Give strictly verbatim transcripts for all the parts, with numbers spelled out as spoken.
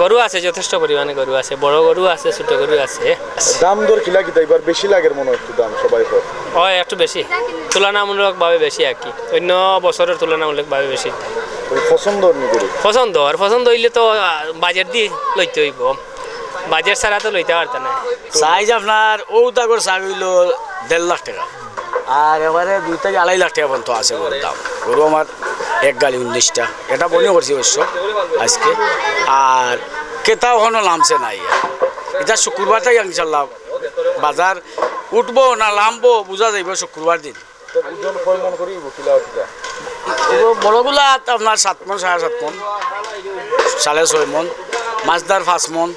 গরু আছে, যথেষ্ট পরিমাণে গরু আছে, বড় গরু আছে, ছোট গরু আছে। দাম দর কিলা কিতা এবার বেশি লাগের মনো একটু দাম সবাই কর? হয় একটু বেশি, তুলনামূলকভাবে বেশি আর কি। অন্য বছরের তুলনামূলকভাবে বেশি। তবে পছন্দ অর নি গরু? পছন্দ, আর পছন্দ হইলে তো বাজেট দিয়ে লইতে হইব, বাজেট ছাড়া তো লইতে পারতা না। সাইজ আপনার ঔতাগর সাইজ হইল দেড় লাখ টাকা, আর এবারে দুই থেকে আড়াই লাখ টাকা পর্যন্ত আছে গরুর দাম। গরু আমার এক গাড়ি উনিশটা, এটা বনি করছি অবশ্য আজকে। আর কেতা এখনো লামছে নাই, এটা শুক্রবার থেকে ইনশাল্লাহ বাজার উঠবো না লামবো বুঝা যাইব শুক্রবার দিন। ওজন কয় মন করি হইব কিলা কিতা? এগুলো বড়গুলা তো আপনার সাত মন, সাড়ে সাত মন, সাড়ে ছয় মন, মাছদার পাঁচ মন,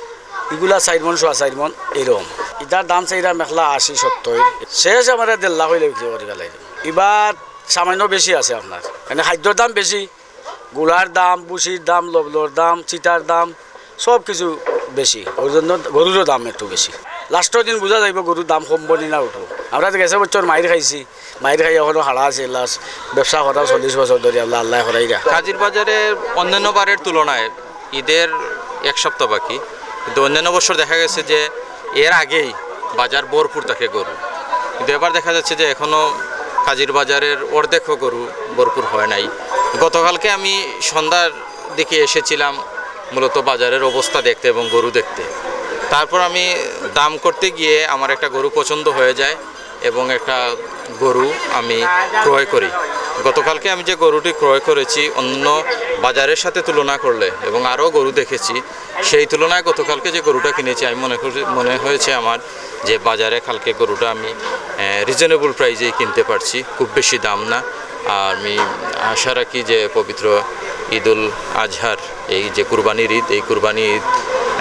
এগুলা চার মন, সোয়া চার মন, এরকম। এটার দাম চাইরা মেখলা আশি সত্তর, শেষ আমরা দেড় লাখ হইলে বিক্রি করি ফেলাই। এবার সামান্য বেশি আছে আপনার, মানে খাদ্যর দাম বেশি, গুড়ার দাম, বুসির দাম, লবলর দাম, চিটার দাম, সব কিছু বেশি। ওই জন্য গরুরও দাম একটু বেশি। লাস্টর দিন বুঝা যাইব গরুর দাম কমবো নি না উঠবো। আমরা তো গেছে বছর মাইর খাইছি, মাইর খাই এখনো হারা আছে। লাস্ট ব্যবসা করা চল্লিশ বছর ধরে আল্লাহ আল্লাহ করাইরা। কাজির বাজারে অন্যান্য বারের তুলনায় ঈদের এক সপ্তাহ বাকি, কিন্তু অন্যান্য বছর দেখা গেছে যে এর আগেই বাজার ভরপুর থাকে গরু, কিন্তু এবার দেখা যাচ্ছে যে এখনও কাজির বাজারের অর্ধেকও গরু ভরপুর হয় নাই। গতকালকে আমি সন্ধ্যার দিকে এসেছিলাম মূলত বাজারের অবস্থা দেখতে এবং গরু দেখতে। তারপর আমি দাম করতে গিয়ে আমার একটা গরু পছন্দ হয়ে যায় এবং একটা গরু আমি ক্রয় করি। গতকালকে আমি যে গরুটি ক্রয় করেছি, অন্য বাজারের সাথে তুলনা করলে এবং আরও গরু দেখেছি, সেই তুলনায় গতকালকে যে গরুটা কিনেছি, আমি মনে করি, মনে হয়েছে আমার যে বাজারে কালকে গরুটা আমি রিজনেবল প্রাইসেই কিনতে পারছি, খুব বেশি দাম না। আর আমি আশা রাখি যে পবিত্র ঈদুল আজহার এই যে কুরবানির ঈদ, এই কুরবানি ঈদ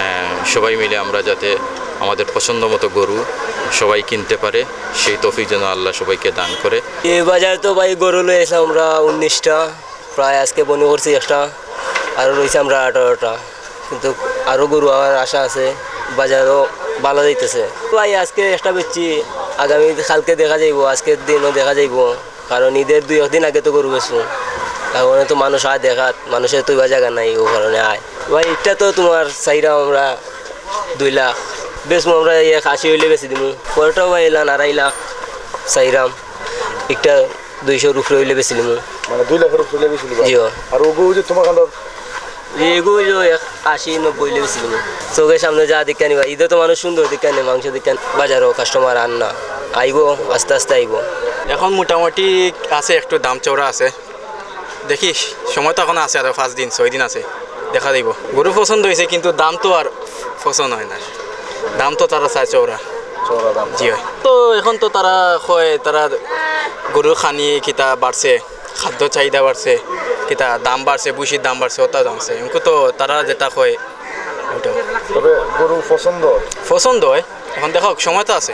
আহ, সবাই মিলে আমরা যাতে আমাদের পছন্দ মতো গরু সবাই কিনতে পারে, সেই তৌফিক যেন আল্লাহ সবাইকে দান করে। এই বাজারে তো ভাই গরু লই আইছি আমরা উনিশটা, প্রায় আজকে বনি করছি একটা, আরও রইছে আমরা আঠারোটা, কিন্তু আরও গরু আওয়ার আশা আছে, বাজারও ভালা যাইতেছে। ভাই আজকে একটা বেচছি, আগামী কালকে দেখা যাইব, আজকের দিনও দেখা যাইব, কারণ ঈদের দুই এক দিন আগে তো গরু বেচবো, কারণ তো মানুষ আয় দেখাত, মানুষের তো ওই জায়গা নাই, ও কারণে আয়। ভাই একটা তো তোমার চাইরাম আমরা দুই লাখ, বেচবো আমরা এক আশি হইলে বেচি দিমু, পরেরটাও ভাই এলান আড়াই লাখ চাইরাম, একটা দুইশোর উপরে হইলে বেচি দিমু। মানে দুই লাখর উপরে বেশি নিবা? জি। আর ওগু যে তোমার কান্দার এগু হইলো এক আশি নব্বই হইলে বেচি দিমু। চোখের সামনে যা দেখা নিবা, ঈদে তো মানুষ সুন্দর দেখা নেয়, মাংস দেখা নেয়, বাজারও কাস্টমার আর না, আইবো, আস্তে আস্তে আইবো। এখন মোটামুটি আছে, একটু দাম চওড়া আছে। দেখি, সময় তো এখন আছে, আরো পাঁচ দিন ছয় দিন আছে, দেখা দিব। গরু পছন্দ হয়েছে, কিন্তু দাম তো আর পছন্দ হয় না, দাম তো তারা চায় চওড়া। চওড়া দাম। জি হয়। তো এখন তো তারা কয় তারা গরুর খানি কিতা বাড়ছে, খাদ্য চাহিদা বাড়ছে, কিতা দাম বাড়ছে, বুসির দাম বাড়ছে, ওটা দাম আছে। এমন তো তারা যেটা কয় ওটা তবে গরু পছন্দ? পছন্দ হয়। এখন দেখো, সময় তো আছে।